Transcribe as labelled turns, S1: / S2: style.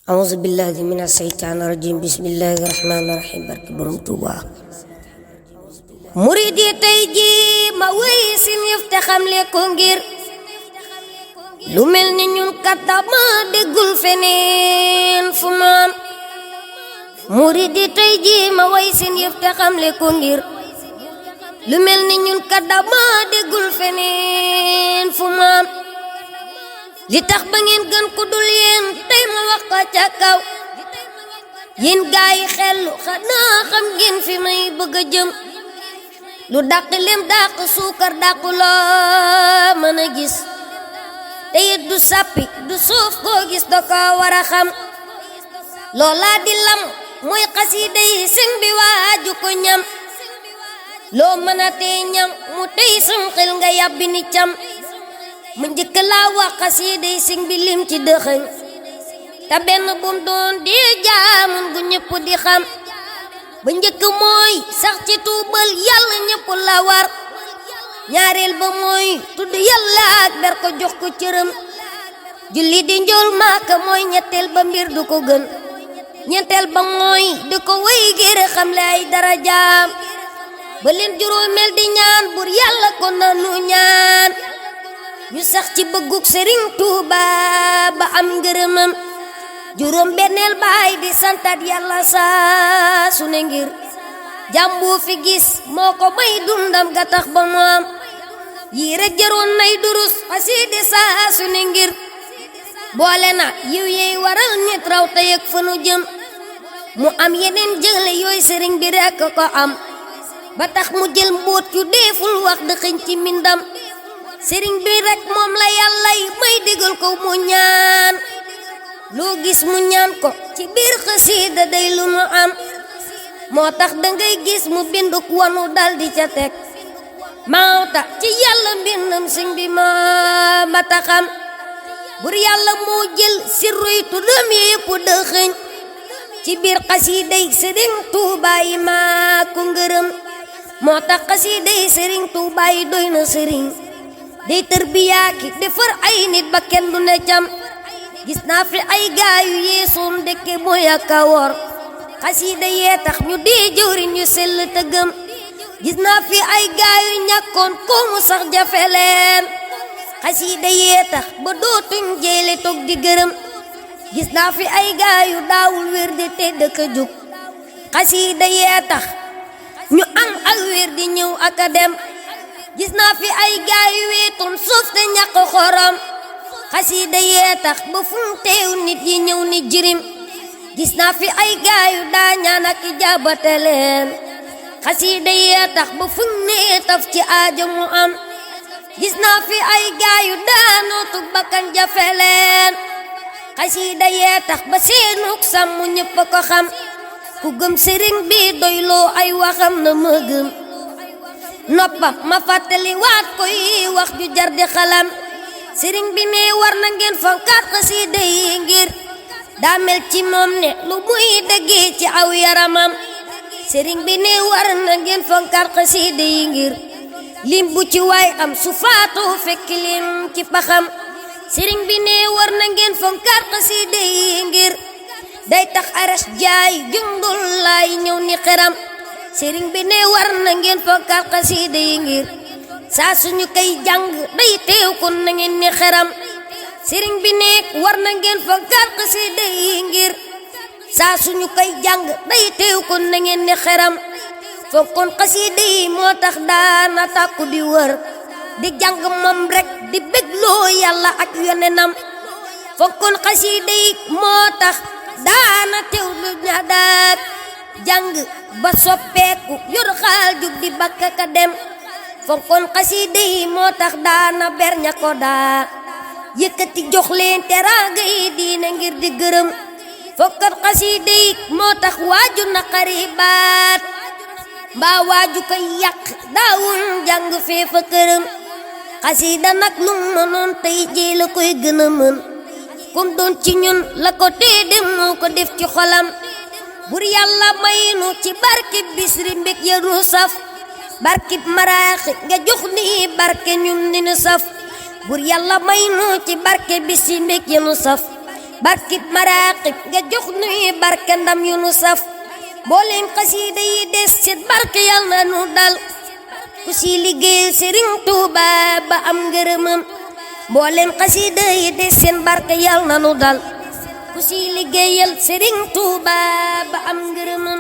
S1: أعوذ بالله من الشيطان الرجيم بسم الله الرحمن الرحيم barke borom Tuuba murid yi tey ji ma wéy si ñëf te xamle ko ngir lu mel ni ñun kat dama déggul feneen fu maam murid yi tey ji ma wéy si ñëf te xamle ko ngir lu mel ni ñun kat dama déggul feneen fu maam li tax ba ngeen gën ku dul yéen tey ma wax ko ca kaw yéen gaay yi xellu xanaa xam ngeen fi may bëgg a jëm lu dàq lem dàq suukar dàqu loo mën a gis te it du sàppi du suuf koo gis da ko war a xam loolaa di lam mooy xasiida yi sëñ bi waaju ko ñam loo mën a tee ñam mu tey sam xel nga yàbbi ni cam mu njëkk laa wax xasiida yi sëñ bi lim ci dëxëñ te benn bum doon di jaamun gu ñëpp di xam ba njëkk mooy sax ci tuubal yàlla ñëpp la war ñaareel ba mooy tudd yàlla ak ber ko jox ko cëram julli di njool maaka mooy ñetteel ba mbir du ko gën ñeenteel ba mooy di ko wéy ngir xam le ay darajaam ba leen juróomeel di ñaan bur yàlla ko nanu ñaan ñu sax ci bëgguk Sëriñ Tuuba ba am ngërëmam juróom benneel baay di santat yàlla saa su ne ngir jàmbu fi gis moo ko may dundam ga tax ba mu am yii rek jaroon nay durus xasiide saa su ne ngir boole na yiw yey waral nit raw te yëg fa nu jëm mu am yeneen jëgle yooyu sëriñ bi rek ko am ba tax mu jël mbóot yu deeful wax dëxëñ ci mbindam sëriñ bi rek moom la yàlla yi may digal ko mu ñaan loo gis mu ñaan ko ci biir xasiida day lu mu am moo tax dangay gis mu binduk wanu dal di ca teg mawta ci yàlla mbindam sëñ bi ma taxam bur yàlla moo jël sirruy tuddam yépp dëxëñ ci biir xasiida yi sëriñ Tuuba yi maa ko ngërëm moo tax xasiida yi sëriñ Tuuba yi doy na sëriñ day tërbiyaa ki defar ay nit ba kenn du ne cam gis naa fi ay gaayu yeesoon dëkke mooy ak a wor xasiida yee tax ñu dee jëwriñ ñu sell tëggam gis naa fi ay gaayu ñàkkoon koomu sax jafe leen xasiida yee tax ba dootuñ jeele toog di gërëm gis naa fi ay gaayu daawul wér di te dëkk jóg xasiida yee tax ñu am ak wér di ñëw ak a dem gis naa fi ay gaayu weetoon suuf te ñàkk xorom xasiida yee tax ba fu mu teew nit yi ñëw ni jirim gis naa fi ay gaayu daa ñaan ak ijaabate leen xasiida yee tax ba fu mu nee taf ci aajo mu am gis naa fi ay gaayu daanootu bakkan jafe leen xasiida yee tax ba seenuk sàmm ñëpp a ko xam ku gëm sëriñ bi doyloo ay waxam na ma gëm noppam ma fàttali waat koy wax ju jar di xalam sëriñ bi ne war na ngeen fonkaat xasiida yi ngir daa mel ci moom ne lu muy dëggee ci aw yaramam sëriñ bi ne war na ngeen fonkaat xasiida yi ngir lim bu ci waay am su faatu fekk lim ci paxam sëriñ bi ne war na ngeen fonkaat xasiida yi ngir day tax aras jaay jundul laay ñëw ni xeram sëriñ bi ne war na ngeen fonkaat xasiida yi ngir saa suñu koy jàng day teew kon na ngeen ni xeram sëriñ bi ne war na ngeen fonkaat xasiida yi ngir saa suñu koy jàng day teew kon na ngeen ni xeram fonkoon xasiida yi moo tax daana tàkku di wër di jàng moom rek di bégloo yàlla ak yonenam fonkoon xasiida yi moo tax daana teew lu ña daak jàng ba soppeeku yor xaal jug di bakka ka dem fonkoon xasiida yi moo tax daana ber ña ko daa yëkkati jox leen teraanga yi diine ngir di gërëm fonkoon xasiida yi moo tax waaju naqari baat mbaa waaju koy yàq daawul jàng fee fa këram xasiida nag lu mënoon tey jii la koy gën a mën kum doon ci ñun la ko tee dem moo ko def ci xolam bur yàlla maynu ci barkib bisri mbég ya nu saf barkib maraaxi nga jox ni barke ñun ni nu saf bur yàlla maynu ci barke bisri mbég ya nu saf barkib maraqib nga jox nuy barke ndam yu nu saf booleen xasiida yi des set barke yal na nu dal ku si liggéeyal Sëriñ Tuuba ba am ngërëmam booleen xasiida yi des seen barke yal na nu dal ku si liggéeyal Sëriñ Tuuba ba am ngërëmam